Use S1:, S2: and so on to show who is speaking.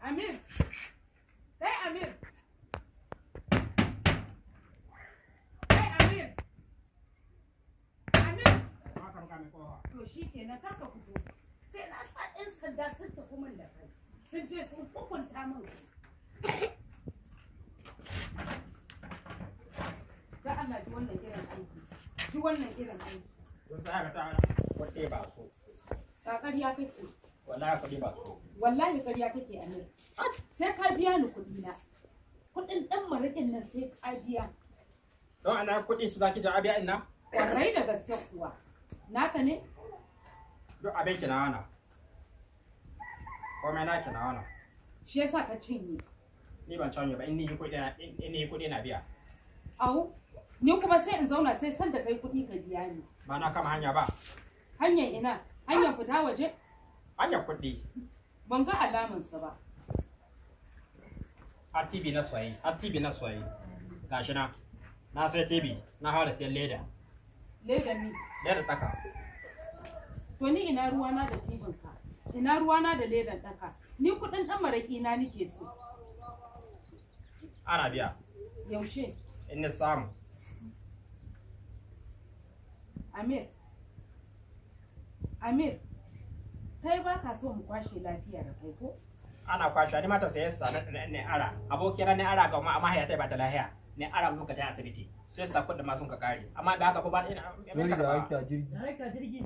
S1: Amir. Kai Amir. Kai Amir. Amir. To shi kenan, kar ka fito. Sai na sa 'yan sanda sun tafi min da kai. Sun je sun hukunta min. Da Allah ji wannan irin aiki. Ji wannan irin aiki.
S2: Don sa ka ta kuɗi ba so.
S1: Ba ƙarya kake.
S2: Wallahi kuɗi ba so.
S1: Wallahi ƙarya kake, Amir. Sai ka biya ni kuɗi na. Kuɗin ɗan maraƙin nan sai ka biya.
S2: Don ana kuɗi su zaki ja biya ina?
S1: Kwarai da gaske kuwa. Naka ne?
S2: Duk abin ki na wana. Komai na ki na wana.
S1: Shi yasa ka cinye.
S2: Ni ban canye ba, in ni kuɗi na, in ni kuɗi na biya.
S1: Au, ni kuma sai in zauna sai sanda kai kuɗi ka biya ni.
S2: Ba na kama hanya ba.
S1: Hanyar ina? Hanyar fita waje?
S2: Hanyar kuɗi.
S1: Ban ga alamansa ba.
S2: Har TV na soyi, har TV na soyi. Gashi na. Na sai TV, na hawa da siyan leda.
S1: Leda mi.
S2: Leda tsaka.
S1: To ni ina ruwana da tibinka. Ina ruwana da ledan ɗaka. Ni kuɗin ɗan maraƙi na nike so.
S2: Ana biya.
S1: Yaushe?
S2: In ni samu.
S1: Amir. Amir. Kai ba ka so mu kwashe lafiya da kai ko?
S2: Ana kwashe ni mata sai sa ne ara. Abokina ne ara ga mahaiyata ba ta lahiya. Ne ara sun ka ta asibiti. Sai sa kuɗin ma sun ka kare. Amma da haka ko ba ina
S3: Sorry,
S2: ina
S3: director jirgi.
S4: Director jirgi.